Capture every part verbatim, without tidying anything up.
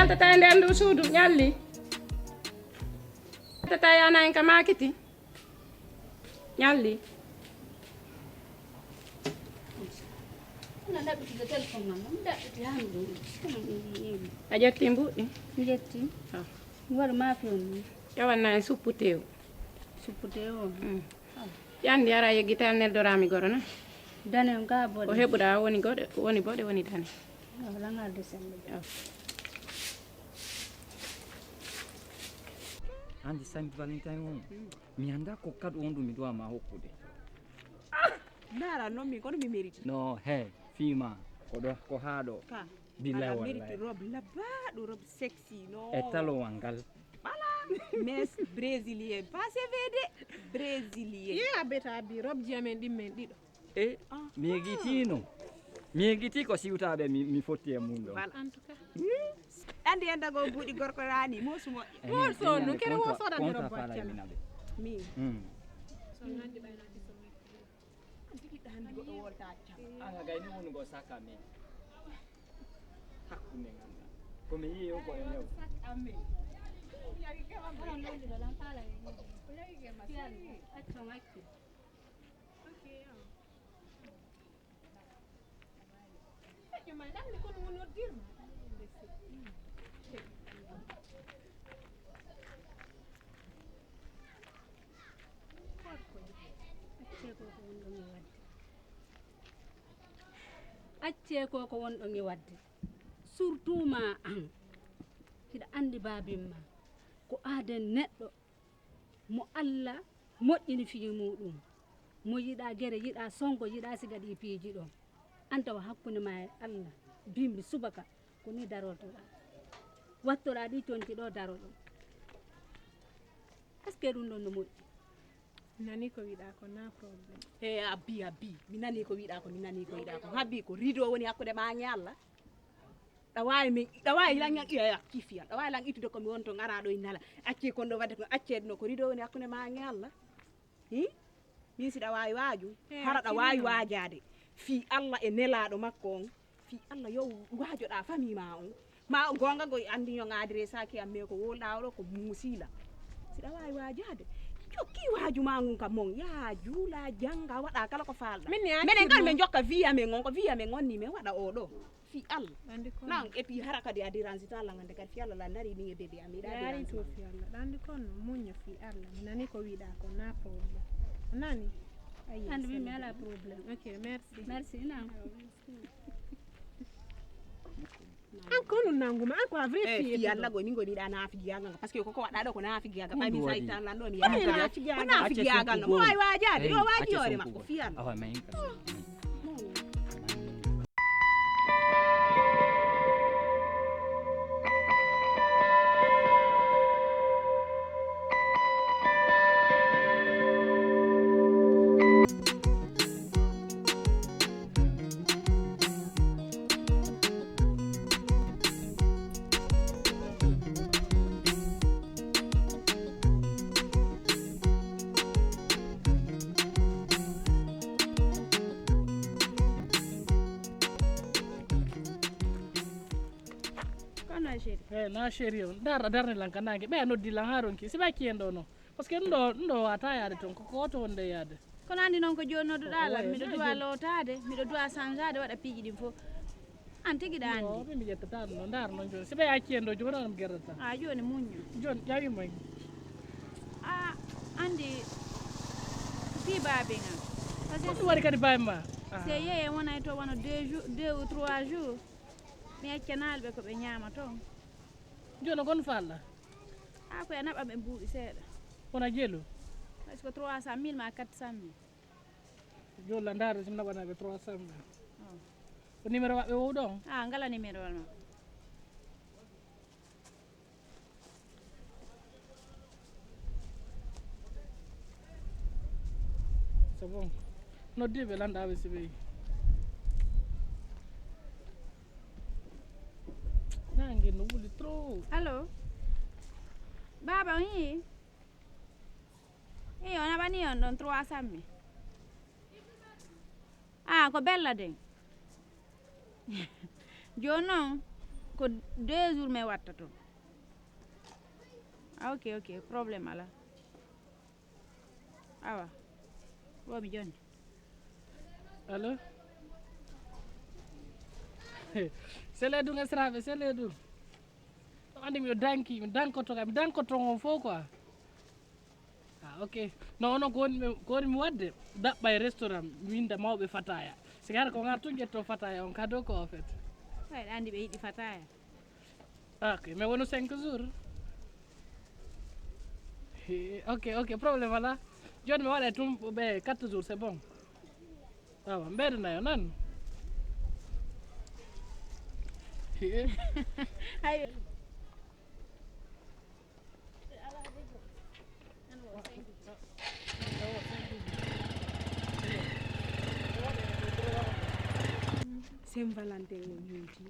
Tata e nder ndu suudu, ɲalli. Tata yana en ka maakiti. Ɲalli. Kono ɗaɓɓitude téléphone am, mi ɗaɓɓiti hannde. Kono mi yi'i. A ƴetti mbuuɗi? Mi ƴetti. Ah. Mi waɗu maafe on ni. Ƴewanna en suppu tew. Suppu tew on? Mm. Ah. Ƴandi ara yeggi tan neldoraami goro na? Dane on ka boɗe. Ko heɓuɗa woni goɗe, woni boɗe, woni dane. Ah, wala ngal de sembe. Ah. Andi Saint Valentin on? Mm. Mi anndaa ko kado on ɗum miɗo ma hokkude. Ndaara noon min kono mi mérite. No, he, fii ma, ko ɗo, ko haa ɗo. Ka. Billahi wallahi. Mérite robe labbaaɗo, robe sexy, no. E talowal ngal. Voilà. Mais brésilien, pas C V D, brésilien. Ye a beta abi robe ji amen ɗin men ɗiɗo. E, mi yegitiino. Mi yegitii ko siwtaaɓe mi, mi fotti e mum ɗo. Voilà. En tout cas. Andi en dago buuɗi gorko raani, mo sumo. Enen, won so enen non, kere won sodande robbo accam. Mi. Mm. So nandi ɓay nati so mi. Tigi ɗo handi goɗɗo wolta accam. Ala gay ni woni go saka mi. Hakkunde ngal. Ko mi yi'i o ko e lew. Sak amen. Onon londi ɗo lan faala e yimɓe. Fiyal, accu, accu. Ok, ya. Feƴƴo ma, ɗamde kono mo noddirma. Accee ko ko wonɗon e waɗde. Accee ko ko wonɗon e waɗde. Surtout ma an. Hiɗa anndi baabin ma. Ko aaden neɗɗo mo Allah moƴƴini fii muuɗum, mo yiɗaa gere, yiɗaa sonko, yiɗaa siga ɗii piiji ɗoo. An tawa hakkunde maa e Allah, bimbi subaka, ko nii darortoɗaa. Wattoɗaa ɗii conci ɗoo daroɗon. Est-ce que ɗum ɗon no moƴƴi? Mi nanii ko wiɗaa ko, na problème. He, abbi, abbi. Mi nanii ko wiɗaa ko, mi nanii ko wiɗaa ko. Habbi ko rido woni hakkunde maa e Allah. Ɗa waawi min, ɗa waawi lan yan iya ya kifiya. Ɗa waawi lan ittude ko mi wonto ngara ɗo e nala. Acce kon ɗo wadde ko acce no ko rido woni hakkunde ma e Allah. Hi? Min si ɗa waawi waaju, eh, hara ɗa waawi waajaade. Fii Allah e nelaaɗo makko on. Fii Allah yo waajoɗaa famii ma on. Ma gonga go andi yo ngadire saki amme ko wolɗa oɗo ko musila. Si ɗa waawi waajaade. Jokki waaju ma ngun kam mon. Ya juula janga waɗa kala ko faalɗa. Minen ngal min jokka vie amen on ko vie amen on ni min waɗa oɗo. Fii Allah. Nan, et puis hara kadi a dérange ta Allah ngande kadi fii Allah la nari min e bébé am, miɗa dérange to fii Allah. Ɗandi kon muñño fii Allah. Mi nani ko wiɗa ko na problème. Nani? Ayi. Andi mi ala problème. Ok, merci. Merci, na. An ko nun nanguma, an ko a vrai fii Allah go min go miɗa na fii Allah. Parce que ko ko waɗa ɗo ko na fii Allah. Ɓay mi saytan lan ɗo mi yaha. Ko na fii Allah. Mo ay waajaade, yo waaji hoore makko fii Allah. Kono chéri. Eh, na chéri on. Dar, dar ne lan kanange. Ɓe a noddi lan haa ronki. Si ɓe acci en ɗo no. Parce que ɗum ɗo, ɗum ɗo wata yaade toon. Ko, ko to wonde yaade. Kono anndi noon ko jooni nodduɗaa lan. Miɗo duwa lootaade, miɗo duwa sanjaade, waɗa piiji ɗin fof. An tigi ɗa anndi. Min mi ƴettata ɗum ɗo. Dar noon jooni. Si ɓe acci en ɗo, jooni on mi gerdata. A jooni muñño. Jooni ƴawi moy. A anndi fii baabe ngal. Parce que ko ɗum waɗi kadi baabe ma? Se yeeye wonay to wano deux jours, deux ou trois jours. Mi accanaali ɓe ko ɓe ñaama toon. Jooni kon faalɗa? A ko e naɓa ɓe mbuuɗi seeɗa. Wona jelu? Parce que trois cent mille ma quatre cent mille. Jolla ndaara sim naɓana ɓe trois cent mille. Oh. Ko numéro maɓɓe wow ɗon? A ngala numéro wal maɓɓe. C'est bon. Noddiiɓe lanɗaaɓe si ɓe nange no wuli trop. Allo. Baaba on yii? Iyo, naɓani on ɗon trois cent mille. A ko bella den. Jooni noon Ko deux jours mi watta toon. Ah, ok, ok, problème alaa. Awa, wo mi jonni. Allo? Sele ɗum esraɓe, sele ɗum. On andi miɗo danki, mi dankoto kam, mi dankoto on fof quoi. Ah, ok. Non, non, ko woni, ko woni mi waɗde, daɓɓa e restaurant, mi winda mawɓe fataya. Si gara ko ngar tun ƴetto fataya on kado ko, en fait. Ay, ɗa andi ɓe yiɗi fataya. Ah, ok, mais wono cinq jours. He, ok, ok, problème alaa. Jooni mi waɗa tum ɓe quatre jours, c'est bon. Awa, mbeɗa nayo nan. He. Ayo. Saint Valentin o ñowti.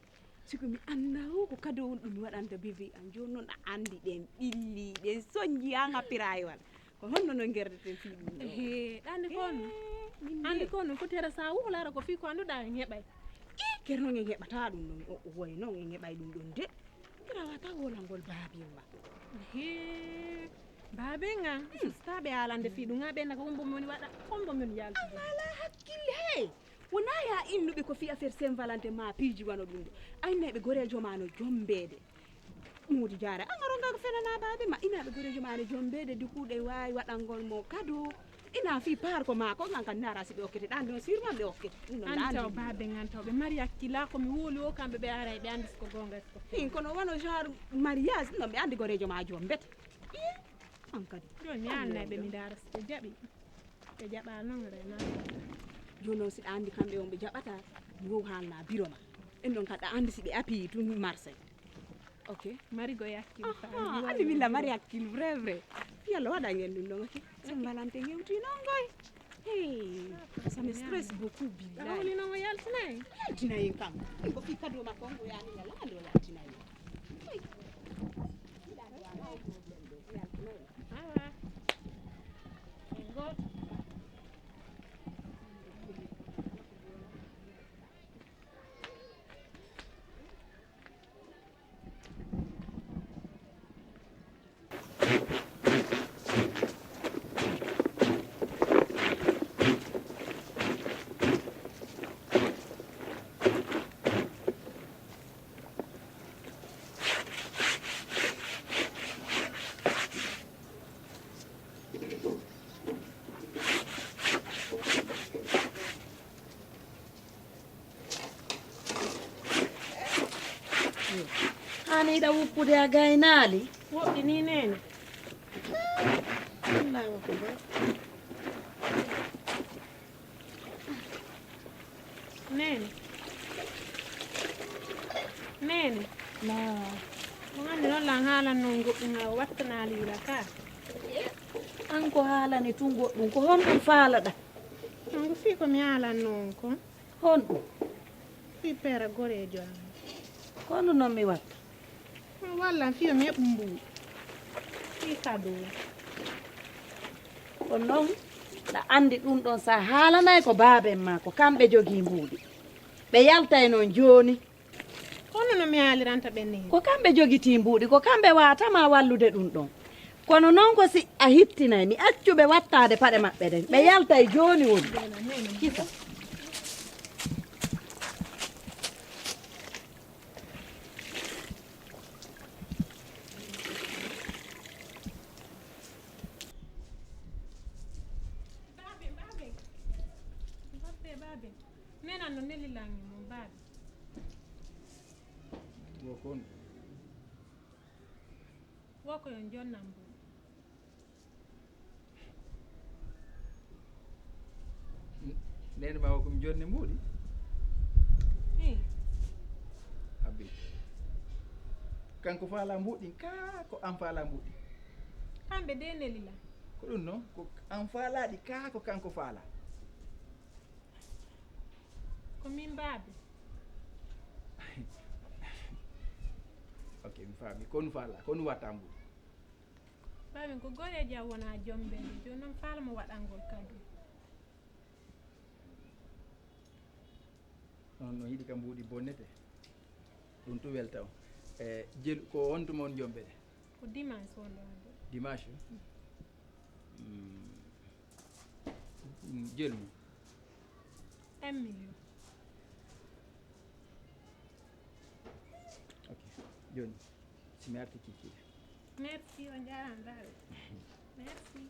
Siko mi annda o ko kado on ɗum mi waɗanta bébé an. Jooni noon a anndi ɗen ɓilli, ɗen soñji haa ngappira e wala. Ko honno noon ngerdaten fii ɗum ɗo? He, ɗa anndi ko on? He, min Anndi de. Ko on non foti hara sa wuhlaara ko fii ko annduɗaa en heɓay. I, ker noon en heɓata ɗum ɗon. O, o woy noon en heɓay ɗum ɗon de. Kira wata wolangol baabin ma. He, baabin an, Hmm. Sustaaɓe haalande fii ɗum, haa ɓe naka won mbo mi woni waɗa, won mbo mi woni yaltude. An alaa hakkille, he. Wonaa ya innuɓe ko fii affaire Saint Valentin ma piiji wano ɗum ɗo. Aynayɓe goreejo ma no jombeede. Moodi Jaara, an aronga ko fenana baabin ma, inaaɓe goreejo ma no jombeede, du coup ɗe waawi waɗangol mo kado. Ina fii paar ko maa ko, ngan kan nara si ɓe okkete ɗan ɗon, sûrement ɓe okkete. Ɗum ɗon Anndi ɗan taw jibinɗo. Baabin an taw ɓe mari hakkilaa ko mi wowli o, kamɓe ɓe aray ɓe anndi si ko goonga si ko Min kono wano genre mariage, non ɓe anndi goreejo ma jombete. Ii, an kadi. Jooni mi An annay ɓe mi ndaara si ɓe jaɓi. Ɓe jaɓaa noon renaa. Jooni noon si ɗa anndi kamɓe on ɓe jaɓata, mi wow haalna biro ma. En ɗon kadi ɗa anndi si ɓe apii tun Marseille. Ok. Mari go yakkil fa. Aha, anndi milla mari hakkil vrai vrai. Yalla waɗa ngen ɗum ɗon, ok. Saint Valentin yewti noon ngoy. Hey, ça me stresse beaucoup, billahi. Hawli noon o yaltinayi? Yaltinayi kam. Min ko fii kado makko on o yaani yalla hannde o yaltinayi. Hey. Awa. En gooto. Haani iɗa wuppude a gaynaali? Woɗɗi ni, neene. Allahu akbar. Neene. Neene. Naa. Mo anndi noon lan haalan noon goɗɗum haa o wattanaali wula ka. An ko haalani tun goɗɗum, ko honɗum faalaɗa? An ko fii ko mi haalan noon ko. Honɗum? Fii peera goreejo am. Kono noon mi watta? Ɗum wallan fii yo mi heɓu mbuuɗi. Fii kado. Kono noon, ɗa anndi ɗum ɗon, sa haalanay ko baaben maa, ko kamɓe jogii mbuuɗi. Ɓe yaltay noon jooni. Kono no mi haaliranta ɓe nii. Ko kamɓe jogitii mbuuɗi, ko kamɓe waawata ma wallude ɗum ɗon. Kono noon ko si a hittinay, mi accu ɓe wattaade paɗe maɓɓe ɗen. Ɓe yaltay jooni woni. Kisa. Baabe, baabe. Baabe, baabe. Neene no neli langi mum, baabe. Wo kon. Wo ko yo jonnam mbuuɗi. Neene ma o ko mi jonni mbuuɗi? Ii. Abbi. Kanko faala mbuuɗi, kaa ko an faala mbuuɗi? Kamɓe de neli la. Ko ɗum non, ko an faalaɗi, kaa ko kanko faala? Ko min baabi. Ok, mi faami. Ko on faala, ko on watta mbuuɗi? Baabi, ko goreejo am wona jombeede, jooni noon faala mo waɗangol kadi. On no yiɗi ka mbuuɗi bonnete? Ɗum tun welta on. E jelu, ko on tuma on jomɓe ɗe? Ko dimanche wonɗo wonde. Dimanche? Mm. Mm, jelu mum? Un million. Ok. Jooni, si mi arti kikiiɗe. Merci, on jaaraama daaɗo. Merci.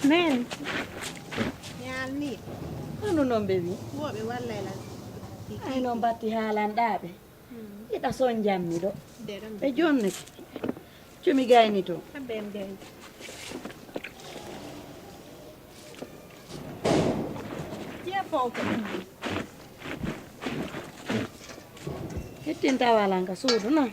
Nene. Ñaal ni. Hono noon ɓe wi? Woɓe wallay lan. Ay noon batti haalanɗaaɓe. Hmm. Iɗa son jammi ɗo. Deɗam. Ɓe jonnete. Cumi gayni to. Abbe en gayni. Ƴee fof ko ɗum. Hettin tawalan ka suudu noon.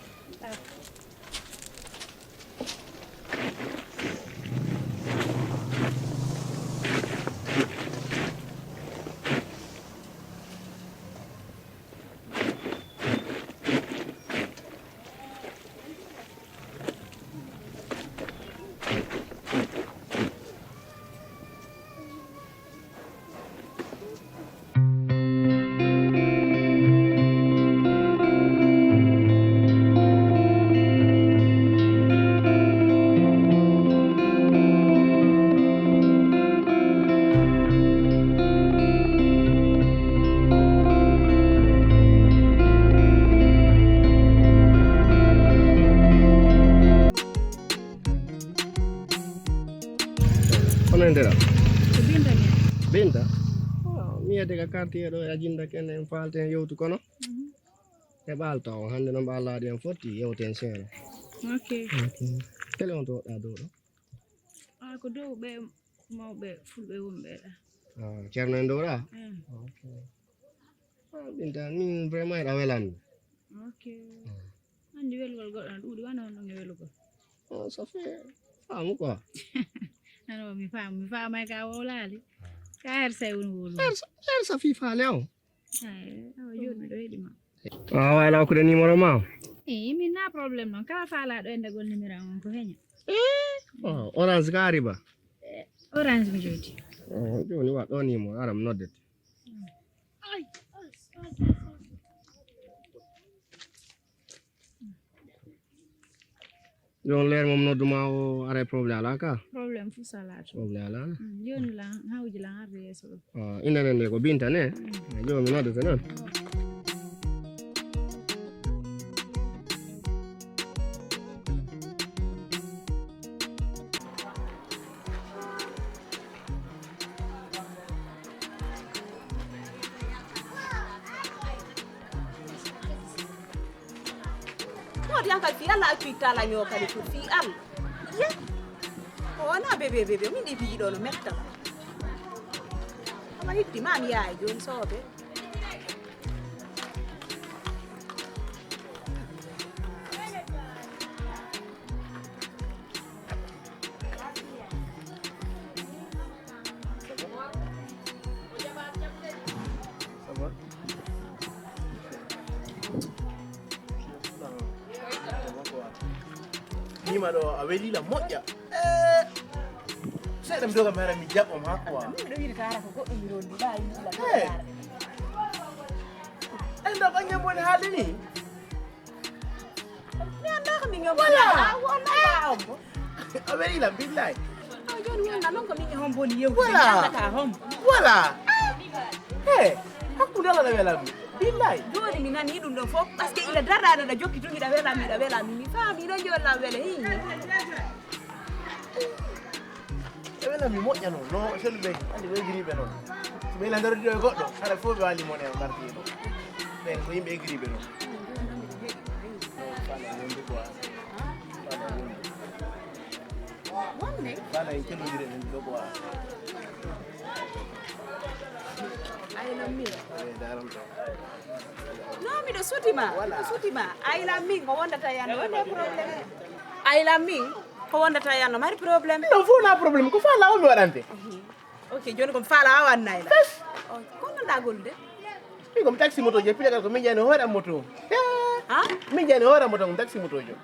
Hono e ndera? Ko Binta ni. Binta? Oh, mi yiyete ka quartier ɗo, a jinda ken en faalten yewtu kono. Mhm. E ɓaalta o, hannde noon ɓaalaaɗo en fotti yewten seeɗa. Ok. Ok. Tele on to woɗɗa dow ɗo? Ah, ko dow ɓe mawɓe fulɓe wonɓe ɗa. Ah, Ceerno en dow ɗa? Mm. Ok. Ah, Binta, min vraiment eɗa welanmi. Ok. Mm. Anndi welgol goɗɗo no ɗuuɗi, wano noon e welgol. Oh, ça fait faamu quoi. Nano mi faamu, mi faamay ka wowlaali. Ka her say woni wowlude. Her sa, her sa fii faale o. Ay, awa jooni miɗo heɗi ma. A wawi lawkude numéro ma? Eh, min na problème noon. Kala faalaɗo enndegol numéro am on ko heña. Eh, oh, orange ka ari ba? Eh, orange mi jooɗi. Oh, jooni wa ɗo numéro, ara mi noddete. Ay. Ɗon leer moom nodduma o aray problème alaa ka? Problème fof salaa to. Problème alaa na? Mm, jooni lan, hawji lan arde yeeso ɗo. Ah, innde nden nde ko Binta ne? Mm. Ah, jooni mi noddete noon. Moodi an kadi fii Alla accu ittaala ñoo kadi pour fii Alla. Ye. O wona bébé bébé min ɗi piiji ɗo no metta. Ama hitti ma mi yaay jooni soobe. Nima ɗo a welila moƴƴa. Eh, seeɗa mi doga mi ara mi jaɓɓo ma quoi. Min ɗo yiɗi kara ko goɗɗo mi rondi ba yiɗila. Eh. En da ɓange boni haalde ni. Mi anndaa ko min yombo. Voilà. A wonno ba hombo. A weli lam billahi. A joni wonna non ko min e hombo ni yewu. Voilà. Ka hombo. Voilà. He, hakkunde Allah na welam. Billahi. Joni mi nani ɗum ɗon fof parce que ila darade da jokki tun ida welam ida welam mi faami non joni la wele hi. E ɓe lam mi moƴƴa noon no sellu ɓe andi ɓe giriɓe noon so ɓe ila darodiɗo e goɗɗo haɗa fof ɓe wali mone o gardi ɗo ɓen ko yimɓe e giriɓe noon. Fala wonde quoi. Fala wonde. Wonde? Fala en cellodire ɗen ɗo quoi. Ayla min. E daram ɗo. Non miɗo sutima miɗo sutima. Ayla min ko wondata yande wonde problème. Ayla min. O wondata yan no mari problème. Non, fof na problème. Ko faalaa o mi waɗante. Ok, jooni ko mi faalaa o wannay la. Kono ɗa gollude? Min ko mi taxi moto je, pilegal ko min jani hoore am moto. Ha? Min jani hoore am moto, ko mi taxi moto jo.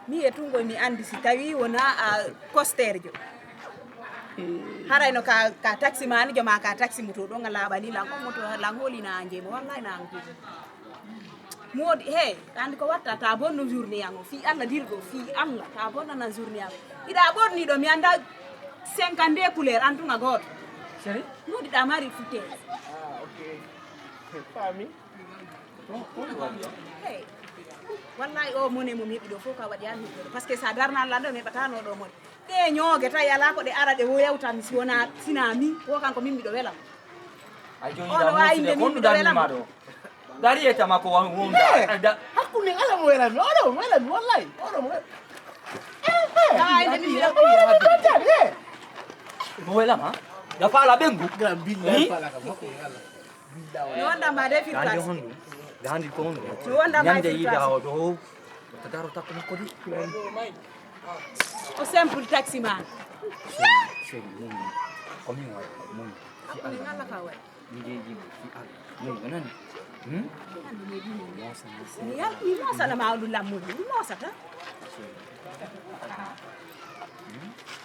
Mi e tungo mi andi si tawi wona a costerejo. Harayno ka, ka taxi mani joma ka taxi moto ɗo nga laaɓani lan ko moto lan holina an jeymo wallahi na an jeymo. Moodi he andi ko watta ta bonno journée yango fi Allah dirgo fi Allah ta bonna nan journée yango. Ida ɓorni ɗo mi anda cinquante couleur an tunga goto. Seri? Moodi ɗa mari futte. Ah, ok. Fami. Hey. Wallahi o mone mo mi heɓi ɗo fof ka waɗi an heɓɓere parce que sa darnal lan ɗo mi heɓatano ɗo mone. Ɗe ñooge tawi alaa ko ɗe ara ɗe o yewtan si wona sina mi o kanko min miɗo welam. Ay jooni on da wawi nde min miɗo welam. Dari e tama ko wonda. Hakkunde ala mo welam mi oɗo mo welam mi wallahi oɗo mo. Ay nde min miɗo welam. Mo welam ha? Da fala ɓengu. Gram billa fala kam. Mi wonda ma de firkas. Gande hondu. Gande ko hondu. Mi wonda ma firkas. Yida o do. Ko daro takko makko di. O simple taxi man. Seri mum. Ko min waɗi mum. Hakkunde ngala ka waɗi. Min jeeji mo fi Allah. Mum ko nani. Hmm? Mosa mosa. Mi yal mi mosa la ma o ɗum lammude. Mi mosa ta.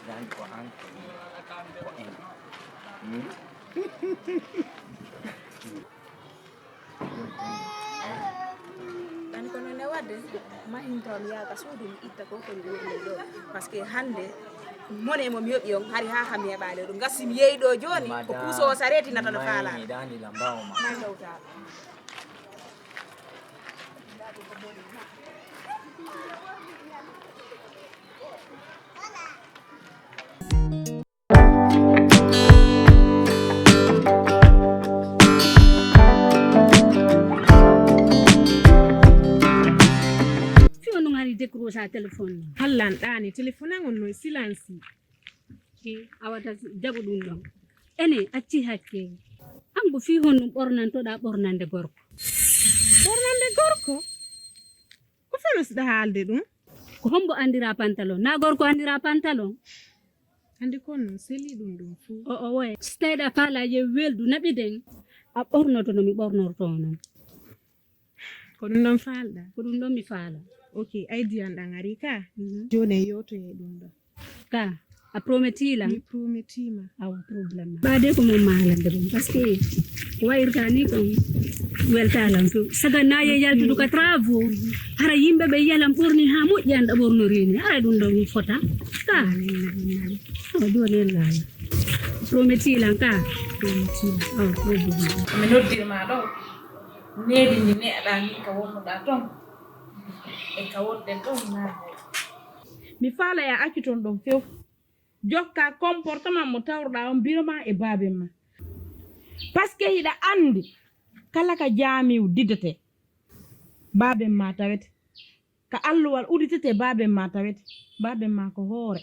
Gande ko an ko en. Hmm? Ani kono ne wadde mahinto mi yaaka suudu mi itta ko ko mi woni ɗo. Parce que hande mone mo mi yoɓi on hari ha kam mi heɓali ɗum gasi mi yeyi ɗo joni ko kuusowo sareti natano faala. Mai tawta. Fiyo nun hari décrocha téléphone non. Hallan ɗaani téléphone an on no silansi. Awata jaɓu ɗum ɗon. Ene acci hakke. An ko fii honɗum ɓornantoɗaa ɓornande gorko? Ɓornande gorko? Ko fano siɗa haalde ɗum? Ko hombo andira pantalon? Na gorko andira pantalon? Andi kon non seli ɗum ɗum fuu. O o woye. So tawii ɗa faala ye weldu naɓiden a ɓornoto no mi ɓornorto non. Ko ɗum ɗon faalɗa? Ko ɗum ɗon mi faala. Ok, ay diyan ɗan ari ka. Jooni e yewtoye ɗum ɗon. Ka a prometi lan? Mi prometi ma. Awa problème. Ɓaade ko mon maalande ɗum parce que ko wayirta ni kon welta lan few saga naye yaltudu ka travaux hara yimɓe ɓe yalan ɓorni ha moƴƴi anɗa ɓornori ni hara ɗum ɗon fota ka. Awa jooni en laala prometi lan ka. Prometi lan. Awa problème. Mi noddirma ɗo. Needi ndi ne'aɗaa min ka wonnuɗaa ton e ka wonɗen ɗon naatay. Mi faalay a accu ton ɗon few. Jokkaa comportement mo tawruɗaa on biro maa e baaben maa. Parce que hiɗa anndi kala ka jaamiw diddetee baaben maa tawete. Ka alluwal udditete baaben maa tawete. Baaben maa ko hoore.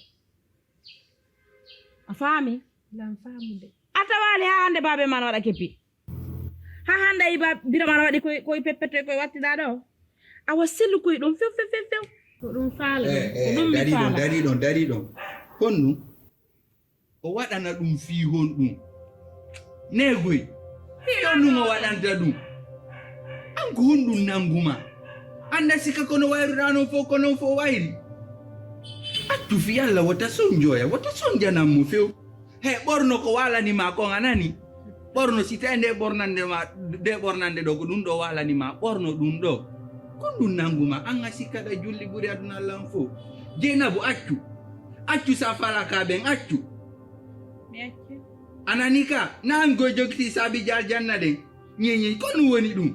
A faami? Lan faamude. A tawaali haa hannde baaben maa no waɗa keppi. Haa hannde a yii biraman waɗi koye koye peppete koye wattiɗaa ɗo. Awa selu koye ɗum few few few few. Ko ɗum faala ɗum ko ɗum mi faala. Dari ɗon dari ɗon. Honɗum? O waɗana ɗum fii honɗum? Neegoy. Fii honɗum o waɗanta ɗum? An ko honɗum nanngu ma? Annda sika kono wayruɗaa non fof ko non fof wayri. Accu fii Alla wota sonjoya wota sonjanan mo few. He ɓorno ko waalani ma kon a nani? Ɓorno si tawi nde ɓornande ma nde ɓornande ɗo ko ɗum ɗo waalani ma ɓorno ɗum ɗo. Ko ɗum nanngu ma an a sikkaɗa julli ɓuri aduna allan fof. Jeynabu accu. Accu sa falaka ɓen accu. Mi accu. A nani ka na an goy jogiti saabi jal janna ɗen. Ñeñey ko ɗum woni ɗum?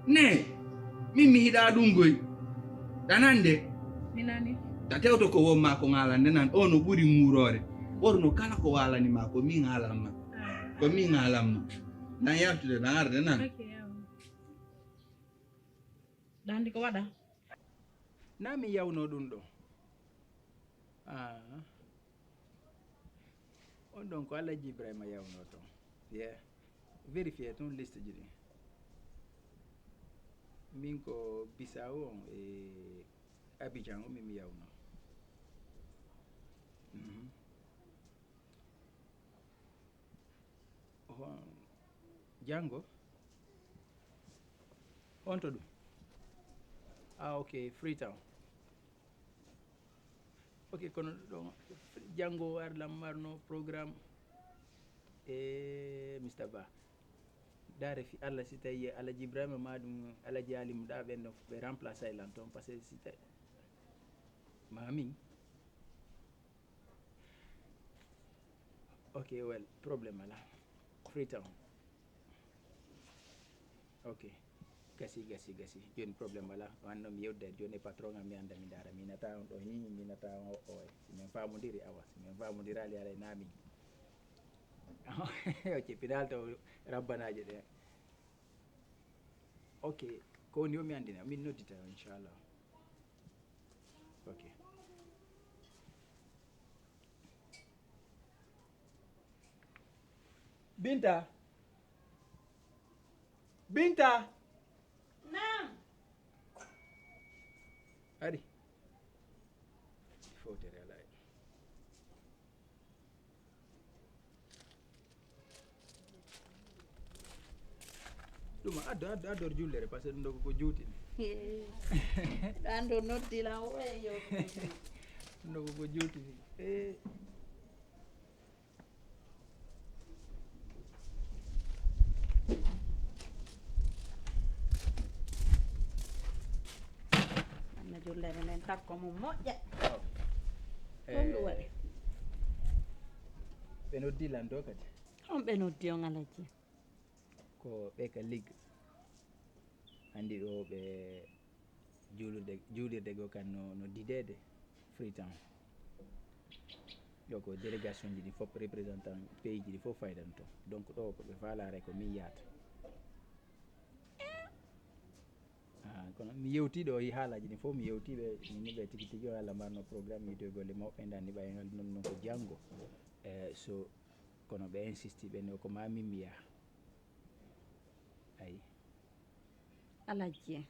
Ne min mi hiɗa ɗum goy. Ɗanande. Mi nani. Ta tewto ko won ma ko ŋaalande nan o no ɓuri muuroore. Ɓorno kala ko waalani ma ko min haalan ma. Ko min haalan ma. Nan yaltude nan arde nan. Ɗandi ko waɗa? Na mi yawno ɗum ɗo. Ah. On ɗon ko Alhaji Ibrahima yawno ton. Ye vérifier ton liste ji ɗi. Min ko Bisawo on e Abidjan o min mi yawno. Hon- janngo on to ɗum? Ah, ok, Freetown. Ok, kono ɗon janngo ar lam marno programme e Mr Ba. Dare fi Allah, si tawi Alaji Ibrahima ma ɗum Alaji Alimu ɗa, ɓen ɗo ɓe remplace ay lan toon, parce que si tawi ma min. Ok, well, problème ala. Freetown. Ok. Gasi, gasi, gasi. Joni problème ala. Wanno mi yewde joni e patron am, mi anda, mi dara. Mi nata on ɗo hi, mi nata on o, o. Si min famodiri, awa. Si min famodirali, alay na min. Ok, pinal to rabbanaje ɗe. Ok, ko woni o mi andina, min noddita, inchallah. Ok. Binta. Binta. Naam. Ari. Footere alaa. Ɗum addo, addo, addo jullere, parce que ɗum ɗo ko juutini. Ɗan ɗo noddi lan o e yo. Ɗum ɗo ko juutini. Eh. Anna jullere nden takko mum moƴƴa. Ɗum ɗum waɗi. Ɓe noddi lan ɗo kadi. On ɓe noddi on Alaji? Ko ɓe ka ligue. Andi ɗo ɓe juulirde, juulirde goo kan no, no dideede Freetown. Ɗo ko délégation ji ɗi fof, représentant pays ji ɗi fof faydan toon. Donc ɗo ko ɓe faalaare ko min yahata. Ah, kono mi yewti ɗo e haalaaji ɗin fof, mi yewti ɓe, min ɓe tigi tigi o Allah mbarno programme yiidoygol e mawɓe, ndanni ɓay ngal non, non ko janngo. Eh, so, kono ɓe insisti, ɓe no ko ma min mi yaha. Ayi. Alajji en.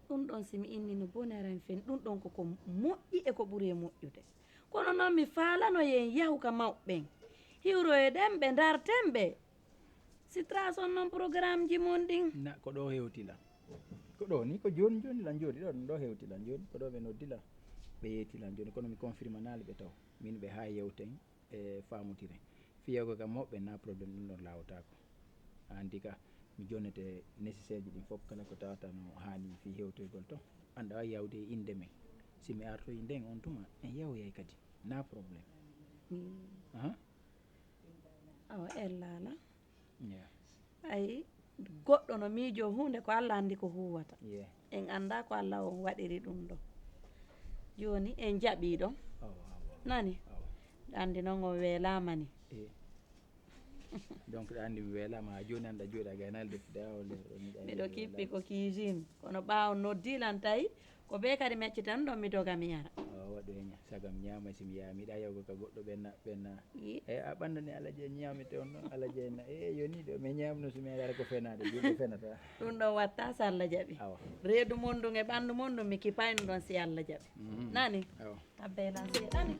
Ɗum ɗon si mi inni no bonere en fen, ɗum ɗon ko ko moƴƴi e ko ɓuri e moƴƴude. Kono noon mi faalano yen yahu ka mawɓe ɓen. Hiwroyeden ɓe, ndarten ɓe. Si trason noon programme ji mon ɗin. Na ko ɗo hewti lan. Ko ɗo ni ko jooni jooni lan jooɗi ɗo, ɗum ɗo hewti lan jooni. Ko ɗo ɓe noddi lan. Ɓe yeeti lan jooni, kono mi confirmanaali ɓe taw. Min ɓe haa yewten e faamotire. Fiyego kam mawɓe na problème ɗum ɗon laawotaako. Andi ka mi jonnete nécessaire ji ɗin fof kala ko tawata no haani fii hewtoygol to. An ɗawa yawde e innde men. Si mi artoyi nden on tuma en yawoyay kadi. Na problème. Mm. Aha. Awa ellaala. Yeah. Ay, goɗɗo no miijoo huunde ko Allah anndi ko huuwata. Yeah. En anndaa ko Allah on waɗiri ɗum ɗo. Jooni en jaɓii ɗon. Awa, awa. Nani? Awa. Anndi noon o weelaama ni. Eh. Donc ɗa anndi mi weelaama, haa jooni an ɗa jooɗi a gaynaali deftude, haa o leer o ni ɗa Miɗo anndi mi kippi weelaama. Ko cuisine. Kono ɓaawo noddi lan tawi, ko bee kadi mi accitan ɗon mi doga mi yara. Awa, waɗu hen, sagam ñaama si mi yaha, mi yiɗa yahugo ka goɗɗo ɓenna, ɓenna. Yi. E a ɓanndu ni Alaji en ñaamete on ɗon, Alaji en na, e yoni ɗo, mi ñaamno si mi yara ko fenaade, juuɗe fenata. Ɗum ɗon watta so Allah jaɓi. Awa. Reedu mon ndun e ɓanndu mon ndun mi kipayno ɗon si Allah jaɓi. Mhm. Nani? Awa. Abbe lan seeɗa ni.